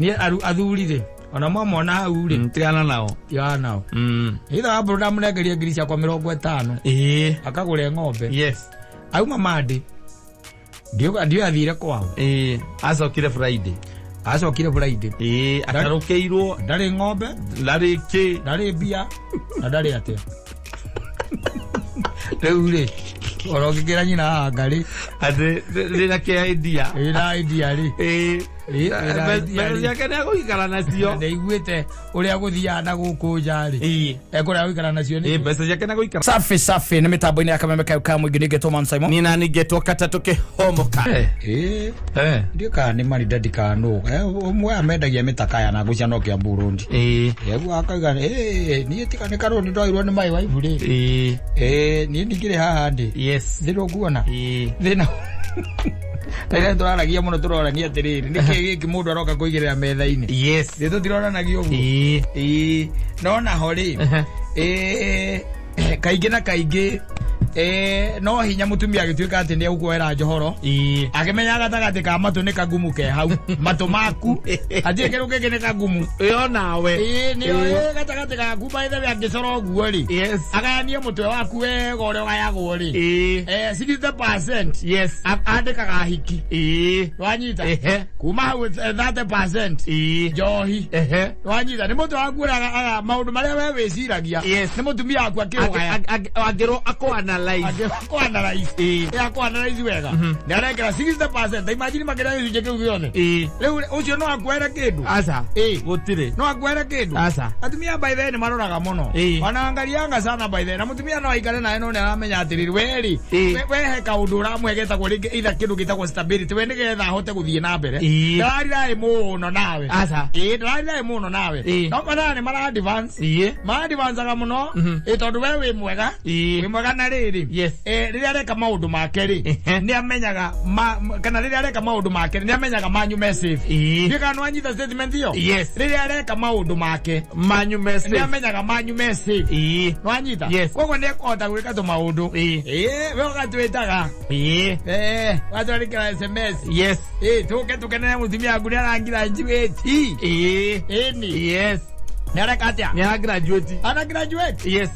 Niĩ athuri rĩ, ona mwamona hau rĩ, Tigana nao. Tigana nao. Itha wa mbũrũ ndamũnengeria ngiri ciakwa 50 akagũre ng'ombe. Auma Monday. Ndiũĩ athire kwao. Acokire Friday. Acokire Friday. Atarũkĩirwo. Ndarĩ ng'ombe. Ndarĩ kĩ. Ndarĩ mbia na ndarĩ atĩa. Rĩu rĩ, oro ngĩkĩra nyina haha ngarĩ. Atĩ ndĩna kĩ idea. Wĩna idea rĩ. Wĩna idea Mbeca rĩ. ciake nĩ agũikara nacio. Ndaiguĩte ũrĩa gũthiaga na gũkũ nja rĩ. Ekũrĩa gũikara nacio nĩ. Mbeca ciake nĩ agũikara. Safi safi nĩ mĩtambo-inĩ ya kameme kayo ka mũingĩ ningĩtwo Man Simon. Nina ningĩtwo katatũ kĩhomoka. Ndiũ kana nĩ maridadi kana nũ. Ũmwe amendagia mĩtakaya na ngũcia no Kiambu Road. Yegu akauga niĩ tiga nĩ karũni ndoirwo nĩ my wife rĩ. Niĩ ndingĩrĩ haha ndĩ. Thĩna ũkuona. Thĩna. Rĩrĩa tũraragia mũno tũrorania atĩrĩrĩ, nĩkĩ gĩkĩ mũndũ aroka kũigĩrĩra metha-inĩ? Nĩ tũtiroranagia ũguo? No naho rĩ, kaingĩ na kaingĩ, no hinya mũtumia agĩtuĩka atĩ nĩ egũkuoera njohoro. Akĩmenya gatagatĩ ka matũ nĩ kagumu ke hau. Matũ maku. Hatirĩ kĩndũ kĩngĩ nĩ kagumu. Ĩyo nawe. Nĩ gatagatĩ gaku by the way angĩcora ũguo rĩ. Agayanie mũtwe waku wega ũrĩa ũgayagwo rĩ. 60%. Andĩkaga hiki. Wanyita? Kuma hau, 30%. Njohi. Wanyita? Nĩ mũtwe waku ũrĩa maũndũ marĩa we wĩciragia. Nĩ mũtumia waku akĩũgaya. Angĩrwo akũ analyze. Angĩrwo akũ analyze. Akũ analyze wega. Nĩ arekĩra 60%. Imagine makĩria gĩcunjĩ kĩu gĩothe. Rĩu ũcio no akuere kĩndũ. Aca. Gũtirĩ. No akuere kĩndũ. Aca. Atumia by the way nĩ maroraga mũno. Wanaangalianga sana by the way. Na mũtumia no aikare nawe no nĩ aramenya atĩrĩrĩ, we rĩ, we he kaũndũ ũramũhe getagwo rĩngĩ either kĩndũ gĩtagwo stability, we nĩgetha ahote gũthiĩ na mbere. Ndarariraĩ mũno nawe. Aca. Ndarariraĩ mũno nawe. No mathaa nĩ mara advance. Mara advanceaga mũno. Tondũ we wĩ mwega. Wĩ mwega na rĩrĩ. Rĩrĩa areka maũndũ make rĩ, nĩ amenyaga kana rĩrĩa areka maũndũ make nĩ amenyaga manyu me safe. Ndiũĩ kana nĩ wanyita statement ĩyo? Rĩrĩa areka maũndũ make, Manyu me nĩ safe. amenyaga manyu me safe. Nĩ wanyita? Koguo nĩ ekũhota gwĩka tũmaũndũ. We ũgatwĩtaga. Ũgatwandĩkĩra SMS. Tũke tũkenere mũtumia waku nĩ arangraduate. Ĩni. Nĩ areka atĩa? Nĩ aragraduate. Ana graduate? Yes.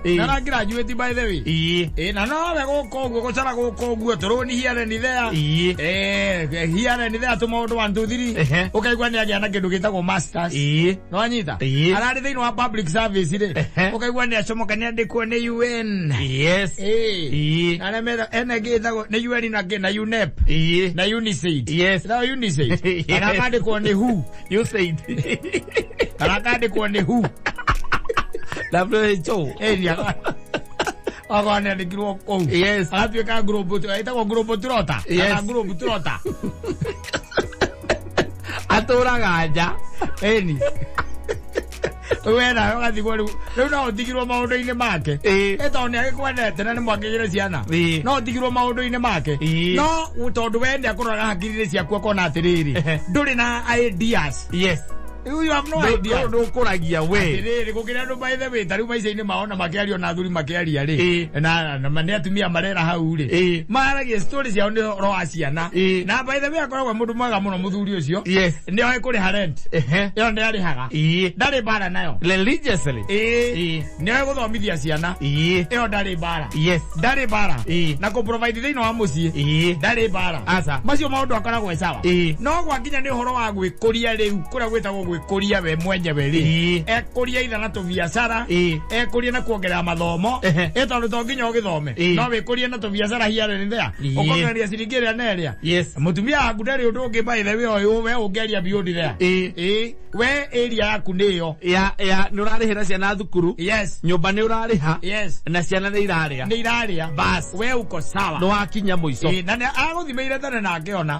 Nĩ aragraduate by the way. Na nowe gũkũ ũguo gũcara gũkũ ũguo tũrũni here and there. Here and there tũmaũndũ 1 2 3. Ũkaigua nĩ agĩa na kĩndũ gĩtagwo masters. Nĩwanyita? Ararĩ thĩinĩ wa public service rĩ. Ũkaigua nĩ acomoka nĩ andĩkwo nĩ UN. Na arĩa metha ena ĩngĩ ĩtagwo nĩ UN na kĩ na UNEP. Na UNICEF. Na UNICEF. Kana akandĩkwo nĩ WHO. USAID. Kana akandĩkwo nĩ WHO. WHO. Okorwo nĩ andĩkirwo kũu. Agatuĩka global, ĩtagwo global trotter. Kana global trotter. Atũraga nja. Ĩni. We nawe ũgatigwo rĩu. Rĩu no ũtigirwo maũndũ-inĩ make. Ĩ tondũ nĩ agĩkwendete na nĩ mwakĩgĩre ciana. No ũtigirwo maũndũ-inĩ make. No tondũ we nĩ akũroraga hakiri-inĩ ciaku akona atĩrĩrĩ, ndũrĩ na ideas. You have no idea. Ndũkũragia we. Atĩrĩrĩ, gũkĩrĩ andũ by the way, ta rĩu maica-inĩ mao na makĩaria na athuri makĩaria rĩ, na nĩ atumia marera hau rĩ, maragia story ciao nĩ ũhoro wa ciana. Na by the way akoragwo e mũndũ mwega mũno mũthuri ũcio. Nĩ oĩ kũrĩha rent. Ĩyo nĩ arĩhaga. Ndarĩ mbara nayo. Religiously. Nĩ oĩ gũthomithia ciana. Ĩyo ndarĩ mbara. Ndarĩ mbara. Na kũ provide thĩinĩ wa mũciĩ. Ndarĩ mbara. Aca. Macio maũndũ akoragwo e sawa. No gwakinya nĩ ũhoro wa gwĩkũria rĩu, kũrĩa gwĩtagwo gwĩkũria we mwenyewe rĩ. Ekũria itha na tũbiacara. Ekũria na kuongerera mathomo. Tondũ to nginya ũgĩthome. No wĩkũrie na tũbiacara here and there. Ũkongereria ciringi ĩrĩa na ĩrĩa. Mũtumia waku ndarĩ ũndũ ũngĩ by the way ũyũ we ũngĩaria beyond there. We area yaku nĩ ĩyo. Ya, ya, nĩ ũrarĩhĩra ciana thukuru. Nyũmba nĩ ũrarĩha. Na ciana nĩ irarĩa. Nĩ irarĩa. Bas. We uko sawa. Nĩ wakinya mũico. Na nĩ agũthimĩire tene na akĩona.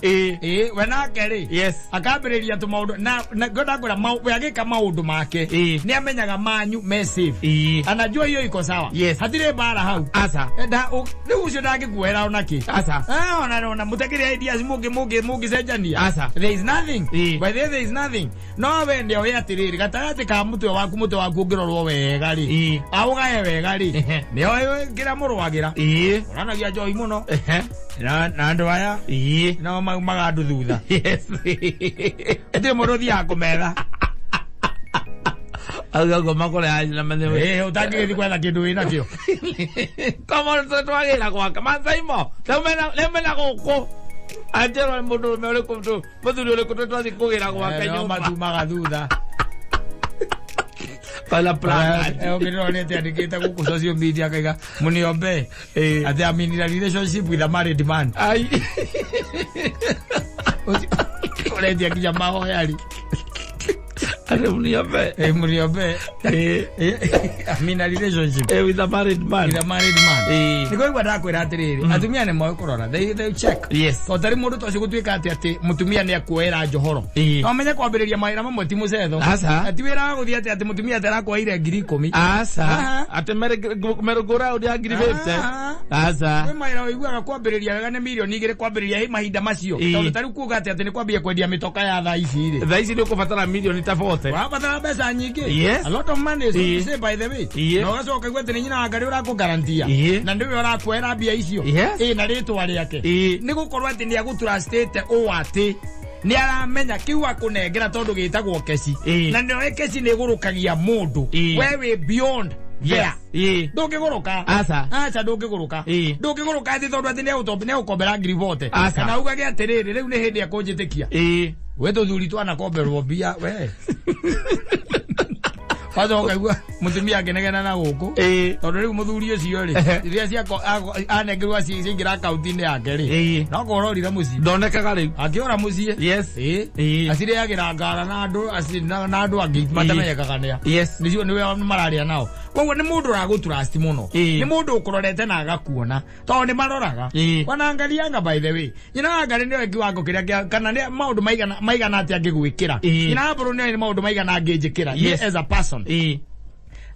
We nake rĩ. Akambĩrĩria tũmaũndũ na ngwenda. Ndĩrakwĩra we agĩka maũndũ make nĩ amenyaga manyu me safe. Anajua hiyo iko sawa. Hatirĩ mbara hau. Aca. Rĩu ũcio ndangĩkuoera ona kĩ. Aca. Ah, ona mũtekĩrĩ ideas mũngĩ mũngĩ mũngĩcenjania. Aca. There is nothing. By the way, there is nothing. No we nĩ oĩ atĩrĩrĩ, gatagatĩ ka mũtwe waku ũngĩrorwo wega rĩ, aũgae wega rĩ, nĩ oĩ kĩrĩa mũrũagĩra. Ũranagia njohi mũno. Na andũ aya nao maumaga andũ thutha. Hatirĩ mũndũ ũthiaga kũmetha. Auga ũguo makore na mene. Ũtangĩgĩthiĩ gwetha kĩndũ wĩnakĩo. Komo twagĩra gwake Masaimo. Rĩu mena gũkũ. Anjĩrwo nĩ mũndũ ũrũme ũrĩkũ mũthuri ũrĩkũ twathiĩ kũgĩra gwake nyũmba. Matumaga thutha. Kala plan. Ũngĩronete andĩkĩte gũkũ social media akaiga mũniombe atĩ I'm in a relationship with a married man. Ai. Ũrendia nginya mahoya rĩ. Atĩ mũniombe. Mũniombe. I'm in a relationship with a married man. With a married man. Nĩkũigua ndakwĩra atĩrĩrĩ, atumia nĩ moĩ kũrora, they check. Yes. Tondũ tarĩ mũndũ ta ũcio gũtuĩka atĩ atĩ mũtumia nĩ akuoera njohoro. No menye kwambĩrĩria mawĩra mamwe ti mũcetho. Aca. Ti wĩra wa gũthiĩ atĩ atĩ mũtumia atĩ arakuoeire 10,000. Aca. Atĩ merĩ-go-round ya 50,000. Aca. Kwĩ mawĩra ũiguaga kwambĩrĩria wega nĩ 2 mirioni kwambĩrĩria hĩ mahinda macio. Tondũ tarĩu kuga atĩ atĩ nĩ kwambia kwendia mĩtoka ya thaa ici rĩ. Thaa ici nĩ ũkũbatara mirioni ta 40. Ũrabatara mbeca nyingĩ. Yes. A lot of money, so to say, by the way. Na ũgacoka ũkaigua atĩ nĩ nyina wa Ngarĩ ũrakũgarantia. Na nĩwe ũrakuoera mbia icio. Na rĩtwa rĩake. Nĩ gũkorwo atĩ nĩ agũtrustĩte ũũ atĩ nĩ aramenya kĩu akũnengera tondũ gĩtagwo keci. Na nĩoĩ keci nĩ ĩgũrũkagia mũndũ. We wĩ beyond there. Ndũngĩgũrũka. Aca. Aca ndũngĩgũrũka. Ndũngĩgũrũka atĩ tondũ atĩ nĩ egũkombera 40,000. Aca. Kana ugage atĩrĩrĩ, rĩu nĩ hĩndĩ ekũnjĩtĩkia. We tũthuri twanakomberwo mbia we. Kwanza ũkaigua mũtumia akĩnegena na gũkũ. Tondũ rĩu mũthuri ũcio rĩ, rĩrĩa ciako anengerwo ciaingĩra akaunti-inĩ yake rĩ, no kũrorire mũciĩ. Ndonekaga rĩu. Akĩũra mũciĩ. Yes. Acirĩagĩra ngara na andũ na andũ angĩ matamenyekaga nĩa. Yes. Nĩcio nĩwe mararĩa nao. Koguo nĩ mũndũ ũragũtrust mũno. Nĩ mũndũ ũkũrorete na agakuona. Tondũ nĩ maroraga. Wanaangalianga by the way. Nyina wa Ngarĩ nĩoĩ kiwango kĩrĩa kana nĩ maũndũ maigana atĩa angĩgwĩkĩra. Nyina wa Mbũrũ nĩoĩ nĩ maũndũ maigana angĩnjĩkĩra. Yes. As a person.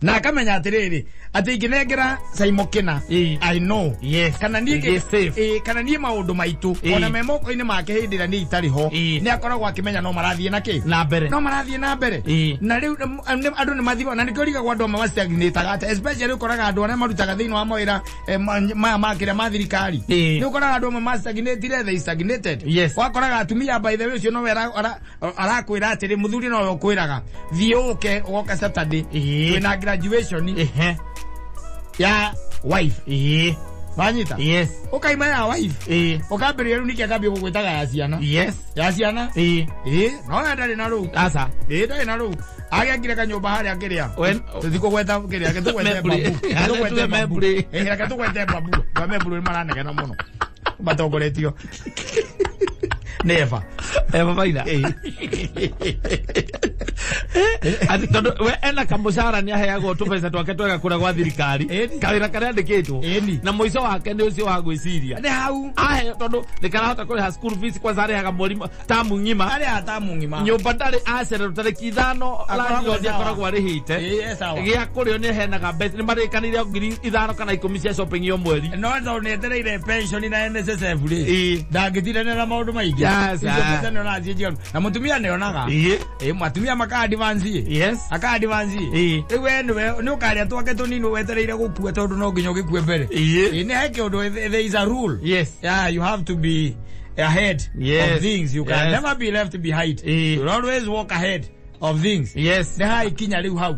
Na akamenya atĩrĩrĩ, atĩ ingĩnengera Saimo kĩna, I know. Yes. Kana niĩ kana niĩ maũndũ maitũ ona me moko-inĩ make hĩndĩ ĩrĩa niĩ itarĩ ho, nĩ akoragwo akĩmenya no marathiĩ na kĩ? Na mbere. No marathiĩ na mbere. Na rĩu andũ nĩ mathiaga, na nĩkĩo rigagwo andũ amwe mastagnataga atĩ, especially ũkoraga andũ arĩa marutaga thĩinĩ wa mawĩra maya ma kĩrĩa ma thirikari. Nĩ ũkoraga andũ amwe mastagnatire, they stagnated. Yes. Wakoraga atumia by the way ũcio nowe arakwĩra atĩrĩ, mũthuri nowe ũkwĩraga thiĩ ũke ũgoka Saturday kwĩna graduation ya wife. Wanyita? Yes. Ũkaima ya wife. Ũkambĩrĩria rĩu nĩkĩ akambia gũgwĩtaga ya ciana. Yes. Ya ciana. No we ndarĩ na rũu. Aca. Ndarĩ na rũu. Agĩakire kanyũmba harĩa kĩrĩa. Tũtikũgweta kĩrĩa, reke tũgwete babu. Tũgwete babu. Reke tũgwete babu. Ba Memburu nĩ maranegena mũno. Matongoretio. Nĩ Eva. Eva Maina. Ati tondũ we ena kamũcara nĩ aheagwo tũbeca twake twega kũrĩa gwa thirikari. Kawĩra karĩa andĩkĩtwo. Na mũico wake nĩ ũcio wa gwĩciria. Nĩ hau. Aheo tondũ nĩ karahota kũrĩha school fees kwanza arĩhaga mweri tamu ng'ima. Arĩhaga tamu ng'ima. Nyũmba ndarĩ acererwo tarĩki 5 landlord akoragwo arĩhĩte. Gĩa kũrĩo nĩ aheanaga mbeca nĩ marĩkanĩire 5,000 kana 10 cia shopping o mweri. No tondũ nĩ etereire pension na NSSF rĩ. Ndangĩtindanĩra na maũndũ maingĩ. Yes. Icio mbeca nĩ onaga ciĩ njiganu. Na mũtumia nĩ onaga. Atumia maka advance. Yes. Aka advance. Rĩu we nĩwe nĩ ũkarĩa twake tũnini wetereire gũkua tondũ no nginya ũgĩkue mbere. Nĩ he kĩũndũ, there is a rule. Yes. Yeah, you have to be ahead yes. of things. You can yes. never be left behind. You always walk ahead of things. Yes. Nĩ ha ikinya rĩu hau.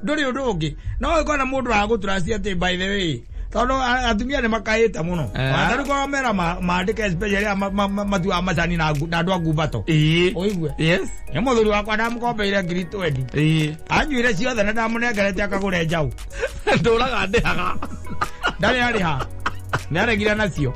Ndũrĩ ũndũ ũngĩ. No ũkona mũndũ wa gũtrust atĩ by the way, tondũ atumia nĩ makaĩte mũno. Tarĩu korwo mera mandĩke especially matuaga macani na andũ a ngumbato. Ũigue. Yes. Nĩ mũthuri wakwa ndamũkombeire 20,000. Anjuire ciothe na ndamũnengerete akagũre njaũ. Ndũraga ndĩhaga. Ndarĩ arĩha. Nĩ aregire nacio.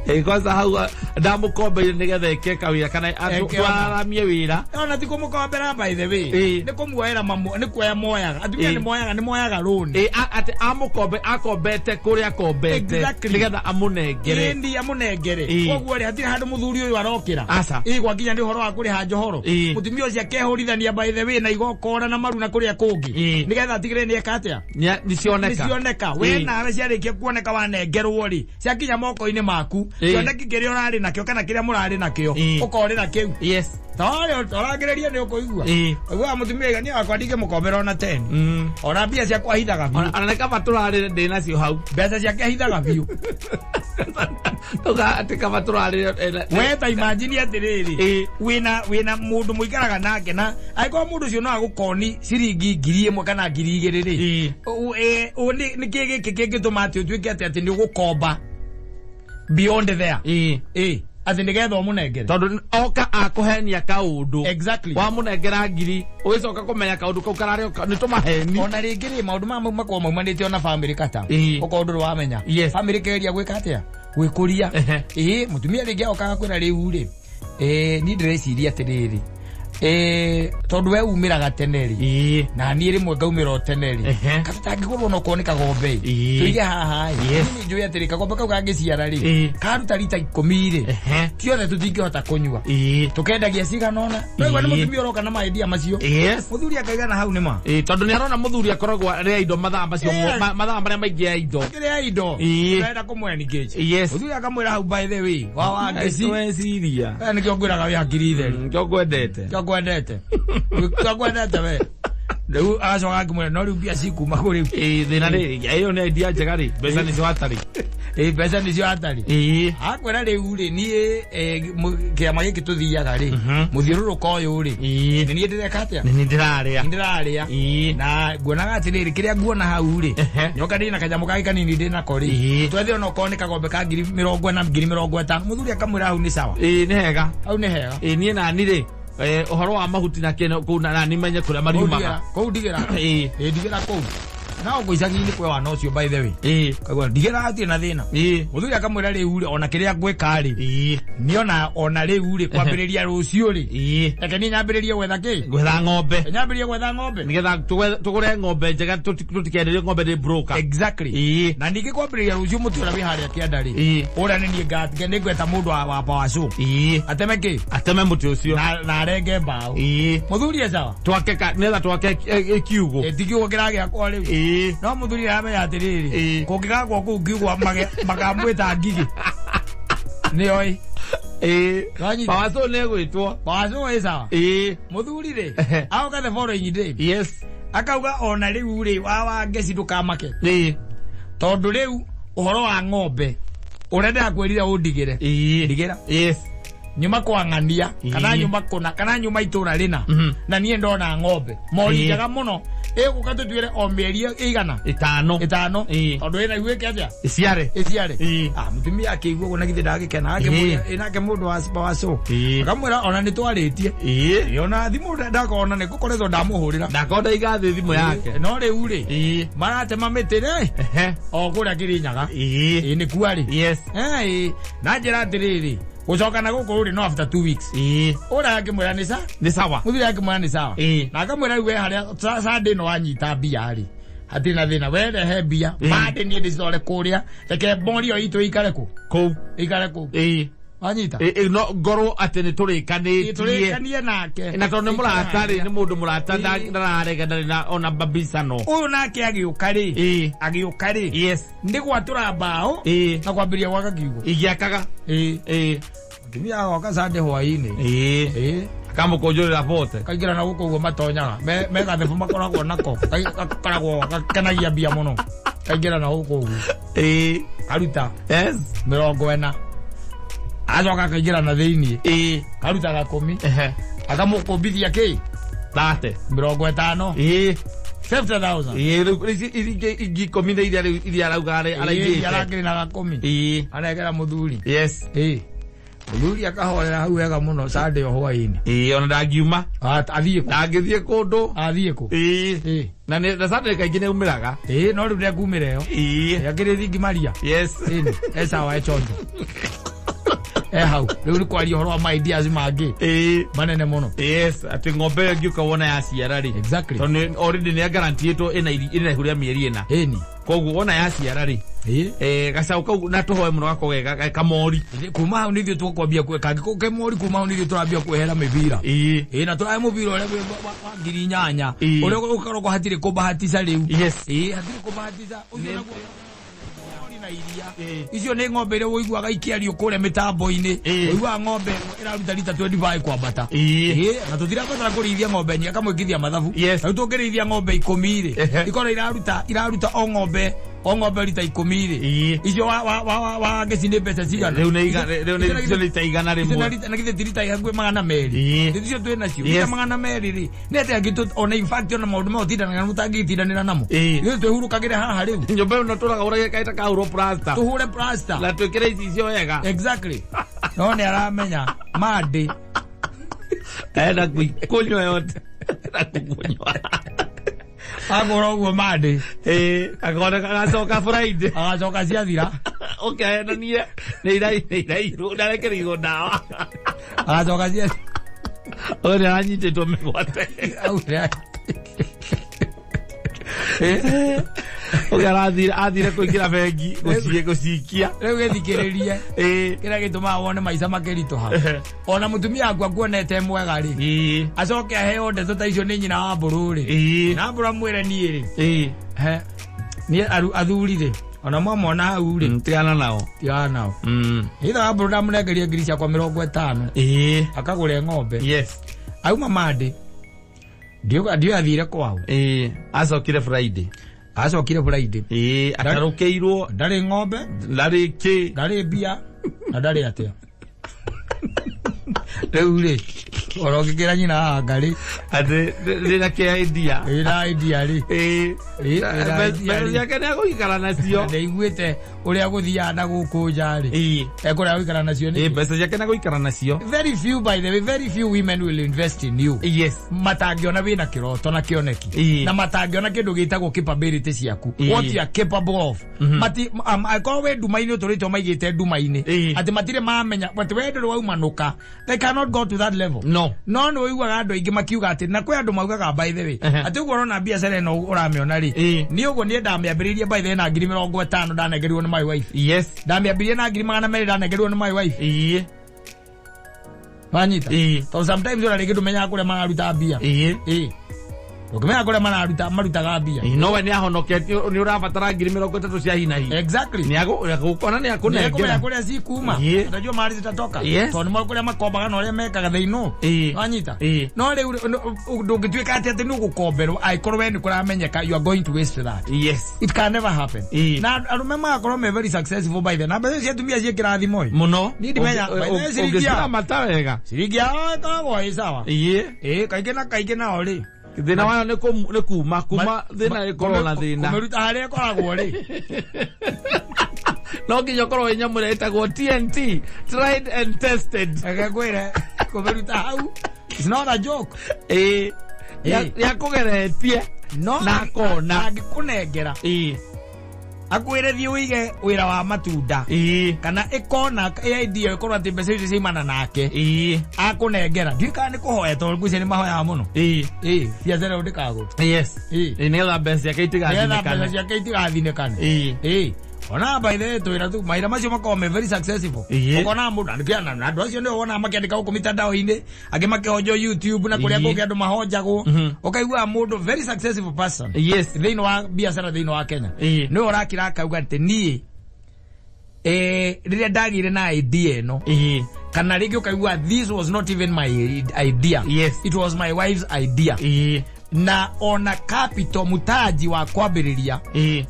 Ĩ, kwanza hau ndamũkombeire nĩgetha eke kawĩra kana Eke ona. twararamie wĩra. Ona ti kũmũkombera, by the way. Nĩ kũmuoera nĩ kuoya moyaga atumia. Nĩ moyaga, nĩ moyaga loan. Ĩ, atĩ amũkombe, akombete kũrĩa akombete nĩgetha amũnengere. Ĩndi amũnengere. Koguo rĩ, hatirĩ handũ mũthuri ũyũ arokĩra. Aca. Ĩ, gwakinya nĩ ũhoro wa kũrĩha njohoro, mũtumia ũcio akehũrithania, by the way, na igokora na maru na kũrĩa kũngĩ, nĩgetha atigĩrĩre nĩ eka atĩa? Nĩcioneka. Nĩcioneka. We nawe ciarĩkia kuoneka, wanengerwo rĩ, ciakinya moko-inĩ maku, kĩoneki kĩrĩa ũrarĩ nakĩo kana kĩrĩa mũrarĩ nakĩo, ũkorĩra kĩu. Torĩ ũrangĩrĩria nĩ ũkũigua. Ũiguaga mũtumia aiga, niĩ wakwa ndingĩmũkombera ona 10. Ona mbia ciakwa ahithaga biũ. Ona nĩ kaba tũrarĩre ndĩ nacio hau. Mbeca ciake ahithaga biũ. Tuga atĩ kaba tũrarĩre. We ta imagine atĩrĩrĩ, wĩna mũndũ mũikaraga nake, na angĩkorwo mũndũ ũcio no agũkoni ciringi 1000 kana 2000 rĩ, nĩ kĩ gĩkĩ kĩngĩtũma atĩ ũtuĩke atĩ nĩ ũgũkomba beyond there? Ĩ, atĩ nĩgetha ũmũnengere. Tondũ oka akũhenia kaũndũ. Wamũnengera ngiri, ũgĩcoka kũmenya kaũndũ kau kararĩ nĩ tũmaheni. Ona rĩngĩ rĩ, maũndũ maya makoragwo maumanĩte ona famĩlĩ kata. Ũkorwo ndũrĩ wamenya famĩlĩ keria gwĩka atĩa, gwĩkũria. Ĩ, mũtumia rĩngĩ agokaga kwĩra, rĩu rĩ, niĩ ndĩreciria atĩrĩrĩ, tondũ we umĩraga tene rĩ, na niĩ rĩmwe ngaumĩra o tene rĩ, katũtangĩgũrwo no kuo nĩ kagombe ĩ, tũige haha ĩ. Niĩ njũĩ atĩrĩ, kagombe kau kangĩciara rĩ, karuta rita 10 rĩ, tiothe tũtingĩhota kũnyua, tũkendagia cigana ũna. Noigua nĩ mũtumia ũroka na maendia macio. Mũthuri akaigana hau nĩ ma. Ĩ, tondũ nĩ arona mũthuri akoragwo arĩa indo mathaa macio, mathaa marĩa maingĩ ya indo. Kĩrĩa indo. Ũrenda kũmũ-engage. Mũthuri akamwĩra hau, by the way, wa ngeci. Weciria. We nĩkĩo ngwĩraga wĩ hakiri theri. Nĩkĩo ngwendete. Nĩkĩo ngwendete, nĩkĩo ngwendete we. Rĩu agacoka akĩmwĩra, no rĩu mbia cikuma kũ rĩu? Ĩ, thĩna rĩ, ĩyo nĩ idea njega rĩ, mbeca nĩcio hatarĩ. Ĩ, mbeca nĩcio hatarĩ. Akwĩra, rĩu rĩ, niĩ kĩama gĩkĩ tũthiaga rĩ, mũthiũrũrũko ũyũ rĩ, nĩ niĩ ndĩreka atĩa? Nĩ niĩ ndĩrarĩa. Nĩ ndĩrarĩa. Na nguonaga atĩrĩrĩ, kĩrĩa nguona hau rĩ, nyoka ndĩ na kanyamũ kangĩ kanini ndĩ nako rĩ, twethe ona okorwo nĩ kagombe ka 40,000, 50,000. Mũthuri akamwĩra hau nĩ sawa. Ĩ, nĩ hega. Hau nĩ hega. Ĩ, niĩ nani rĩ, ũhoro wa mahuti na kĩno kũu nani menye kũrĩa mariumaga. Kũu ndigĩra. Ĩ, ndigĩra kũu no kũ icagi-inĩ kwĩ wana ũcio, by the way. Kaigua ndigĩra, hatirĩ na thĩna. Mũthuri akamwĩra, rĩu rĩ, ona kĩrĩa ngwĩka rĩ, niĩ ona rĩu rĩ, kwambĩrĩria rũciũ rĩ, reke niĩ nyambĩrĩrie gwetha kĩ? Gwetha ng'ombe. Nyambĩrĩrie gwetha ng'ombe. Nĩgetha tũgũre ng'ombe njega, tũtikenderio ng'ombe nĩ broker. Na ningĩ kwambĩrĩria rũciũ, mũtĩ ũrĩa wĩ harĩa kĩanda rĩ, ũrĩa nĩ niĩ nĩ ngweta mũndũ wa power saw ateme kĩ? Ateme mũtĩ ũcio. Na arenge mbaũ. Mũthuri e sawa. Twake nĩgetha twake kiugũ. Ĩ, ti kiugo kĩragĩakwo rĩu. No mũthuri aramenya atĩrĩrĩ, kũngĩgakwo kũu kiugo makamwĩta ngigĩ, nĩoĩ. Wanyita? Pawaso nĩ egwĩtwo. Power saw ĩ sawa. Mũthuri rĩ, agoka the following day, akauga ona rĩu rĩ, wa ngeci, ndũkamake, tondũ rĩu ũhoro wa ng'ombe ũrĩa ndĩrakwĩrire ũndigĩre, ndigĩra. Nyuma kwang'ania kana nyuma kũna kana nyuma itũra rĩna, na niĩ ndona ng'ombe mori njega mũno ĩgũka, tũtuĩre o mĩeri ĩigana? 5. 5. Tondũ ĩna iguĩke atĩa? Ĩciare. Ĩciare. Ah, mũtumia akĩigua ũguo na githĩ ndagĩkena, akĩmwĩra ĩ nake mũndũ wa waco, akamwĩra ona nĩ twarĩtie. Ĩ, ona thimũ ndakona nĩ ngũkoretwo ndamũhũrĩra. Ndakorwo ndaiga thĩ thimũ yake. No rĩu rĩ, maratema mĩtĩ rĩ, o kũrĩa Kĩrĩnyaga. Ĩ, nĩ kuarĩ. Ĩ, na njĩra atĩrĩrĩ, gũcoka na gũkũ rĩ, no after 2 weeks. Ũrĩa akĩmwĩra nĩ sa Nĩ sawa. Mũthuri akĩmwĩra nĩ sawa. Na akamwĩra, rĩu we harĩa Sunday ĩno wanyita mbia rĩ, hatirĩ na thĩna, we rehe mbia Monday niĩ ndĩcitware kũrĩa, reke mbori ĩyo itũ ĩikare kũ? Kũu. Ĩikare kũu. Wanyita? Ĩ, no ngorwo atĩ nĩ tũrĩkanĩtie. Tũrĩkanie nake. Na tondũ nĩ mũrata rĩ, nĩ mũndũ mũrata, ndararega, ndarĩ na ona mbabicano. Ũyũ nake agĩũka rĩ, agĩũka rĩ, nĩ gwatũra mbaũ na kwambĩrĩria gwaka kiugo. Igĩakaga. Mũtumia agoka Sunday hwaĩ-inĩ. Akamũkũnjũrĩra bote. Kaingĩra na gũkũ ũguo matonyaga me gathebu makoragwo nako gakoragwo gakenagia mbia mũno, kaingĩra na gũkũ ũguo, karuta 40, acoka akaingĩra na thĩiniĩ, karuta 10, akamũkũmbithia kĩ? 30. 50. 50,000. Ĩ, rĩu ici ingĩ ingĩ 10 nĩ iria rĩu iria arauga araigĩte. Arakĩrĩ na 10. Anengera mũthuri. Ĩ, mũthuri akahorera hau wega mũno Sunday o hwaĩ-inĩ. Ĩ, ona ndangiuma. Athiĩ kũ? Ndangĩthiĩ kũndũ. Athiĩ kũ? Na nĩ na Sunday kaingĩ nĩ aumĩraga. Ĩ, no rĩu ndekumĩra ĩyo. Akĩrĩ thingi maria. Ĩni e sawa, e chonjo. Hau rĩu nĩ kwaria ũhoro wa ma ideas mangĩ manene mũno. Yes, atĩ ng'ombe ĩyo ĩngĩũka wona yaciara rĩ, tondũ already nĩ guaranteetwo ĩna ĩna ihu rĩa mĩeri 4. Koguo wona yaciara rĩ, gacaũ kau na tũhoe mũno gakorwo ge kamori. Kuma hau nĩ ithuĩ tũkwambia kangĩkorwo ke mori, kuma hau nĩ ithuĩ tũrambia kwehera mĩbira. Ĩĩ, na tũrahe mũbira ũrĩa wa 8,000, ũrĩa ũkoragwo hatirĩ kũbahatica rĩu. Ĩĩ, hatirĩ kũbahatica ũcio naguo mori na iria. Icio nĩ ng'ombe iria ũiguaga ikĩario kũrĩa mĩtambo-inĩ. Ũiguaga ng'ombe ĩmwe ĩraruta rita 25 kwambata. Ĩĩ, na tũtirabatara kũrĩithia ng'ombe nyingĩ akamwĩkithia mathabu. Rĩu tũngĩrĩithia ng'ombe 10 rĩ, ikorwo iraruta o ng'ombe rita 10 rĩ, icio wa ngeci nĩ mbeca cigana? Rĩu nĩ rĩu nĩ icio nĩ ita igana Icio na rĩmwe. Na githĩ ti rita hakuhĩ 200? Icio twĩ nacio rita 200 rĩ, nĩ atĩa angĩ ona in fact ona maũndũ mau tindanaga mũtangĩtindanĩra namo. Ithuĩ twĩhurũkagĩre haha rĩu. Nyũmba ĩno tũraga ũrĩa kaita kahũrwo plaster. Tũhũre plaster. Na twĩkĩre icicio wega. Exactly, no nĩ aramenya mandĩ. Enda kunywa yote na kukunywa. Agũra ũguo mandĩ. Ĩĩ, akoneka agacoka Friday. Agacoka ciathira. Ũkehenanie nĩ irairwo ndarekereirwo ndawa. Agacoka cia Ũyũ nĩ aranyitĩtwo mĩgwate. Augire. Ũngĩ athire kũingĩra bengi gũcikia. Rĩu gĩthikĩrĩrie. Kĩrĩa gĩtũmaga wone maica makĩritũha, ona mũtumia waku akuonete mwega rĩ, acoke aheo ndeto ta icio nĩ nyina wa mbũrũ rĩ, na mbũrũ amwĩre niĩ rĩ, he niĩ athuri rĩ, ona mwamona hau rĩ, Tigana nao. Tigana nao. Ithe wa mbũrũ ndamũnengerie ngiri ciakwa 50 akagũre ng'ombe. Auma mandĩ ndiũ athire kwao. Acokire Friday. Acokire Friday. Atarũkĩirwo. Ndarĩ ng'ombe. Ndarĩ kĩ. Ndarĩ mbia na ndarĩ atĩa. Rĩu rĩ, ora ũngĩkĩra nyina anga rĩ, atĩ ndĩna kĩa idea. Wĩna idea rĩ. Wĩna idea Mbeca rĩ. ciake nĩ agũikara nacio. Ndaiguĩte ũrĩa gũthiaga na gũkũ nja rĩ, ekũrĩa gũikara nacio nĩkĩ? Mbeca ciake nĩ agũikara nacio. Very few, by the way, very few women will invest in you matangĩona wĩna kĩroto na kĩoneki, na matangĩona kĩndũ gĩtagwo capability ciaku, what you are capable of. Mati angĩkorwo wĩ nduma-inĩ, ũtũrĩte ũmaigĩte nduma-inĩ, atĩ matirĩ mamenya atĩ we ndũrĩ waumanũka, they cannot go to that level. No. No nĩ ũiguaga andũ aingĩ makiuga atĩ, na kwĩ andũ maugaga, by the way, atĩ ũguo ũrona biacara ĩno ũramĩona rĩ, nĩ ũguo niĩ ndamĩambĩrĩirie, by the way, na 50,000 ndanengerirwo nĩ my wife. Ndamĩambĩrĩirie na 200,000 ndanengerirwo nĩ my wife. Wanyita? Tondũ sometimes ona rĩngĩ ndũmenyaga kũrĩa mararuta mbia. Ĩĩ, ndũngĩmenya kũrĩa mararuta marutaga mbia. No we nĩ ahonoketie, nĩ ũrabatara 30,000 cia hinahi. Nĩ agũkona nĩ nĩekũmenya akũnengera. Kũrĩa cikuma. Utajua mahali zitatoka, tondũ nĩmo kũrĩa makombaga na ũrĩa mekaga, they know. Wanyita? No rĩu ndũngĩtuĩka atĩ nĩ ũgũkomberwo angĩkorwo we nĩ kũramenyeka you are going to waste that. It can never happen. Na arũme magakorwo me very successful by the na mbeca cia atumia ciĩ kĩrathimo ĩ. Mũno. Niĩ ndimenya, by the way, ciringi yao. Ũngĩciramata wega. Ciringi yao ĩkoragwo ĩ sawa. Ĩĩ, kaingĩ na kaingĩ nao rĩ, Thĩna wayo nĩ kuma thĩna ĩkorwo na thĩna. Kũmĩruta harĩa ĩkoragwo rĩ. No nginya ũkorwo wĩ nyamũ ĩrĩa ĩtagwo TNT, tried and tested. Reke ngwĩre, kũmĩruta hau, it's not a joke. Nĩ akũgeretie no na akona. Angĩkũnengera, akwĩre thiĩ ũige wĩra wa matunda, kana ĩkona idea ĩkorwo atĩ mbeca icio ciaimana nake, akũnengera, ndiũĩ kana nĩ kũhoya, tondũ ngwĩciria nĩ mahoyaga mũno. Ĩĩ, biacara ĩyo ndĩkagũ. Nĩgetha mbeca ciake nĩgetha itigathinĩkane. Mbeca ciake itigathinĩkane. Ĩĩ, ona by the way, twĩra tu mawĩra macio makoragwo me very successful. Ũkona mũndũ na andũ acio nĩo wonaga makĩandĩka gũkũ mitandao-inĩ, angĩ makĩhonjwo YouTube na kũrĩa kũngĩ andũ mahonjagwo, ũkaigua mũndũ very successful person thĩinĩ wa biacara thĩinĩ wa Kenya, nĩwe ũrakira akauga atĩ niĩ, rĩrĩa ndagĩire na idea ĩno, kana rĩngĩ ũkaigua this was not even my idea, it was my wife's idea, na ona capital, mutaji wa kwambĩrĩria,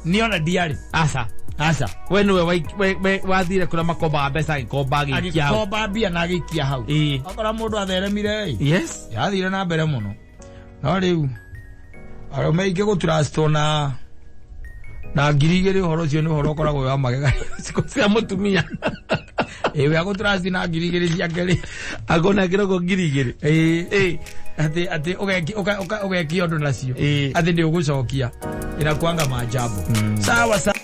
nĩ ona ndiarĩ. Aca. Aca. We nĩwe wathire kũrĩa makombaga mbeca, agĩkomba, agĩikia hau. Agĩkomba mbia na agĩikia hau. Akora mũndũ atheremire ĩ, yathire na mbere mũno. No rĩu arũme aingĩ gũtrustwo na 2,000, ũhoro ũcio nĩ ũhoro ũkoragwo wĩ wa magegania. Cia mũtumia. Ĩ, we agũtrust na 2,000 ciake rĩ, akũnengera ũguo 2,000. Ĩ, atĩ ũgekia ũndũ nacio, atĩ nĩ ũgũcokia, inakuanga maajabu. Sawa sawa.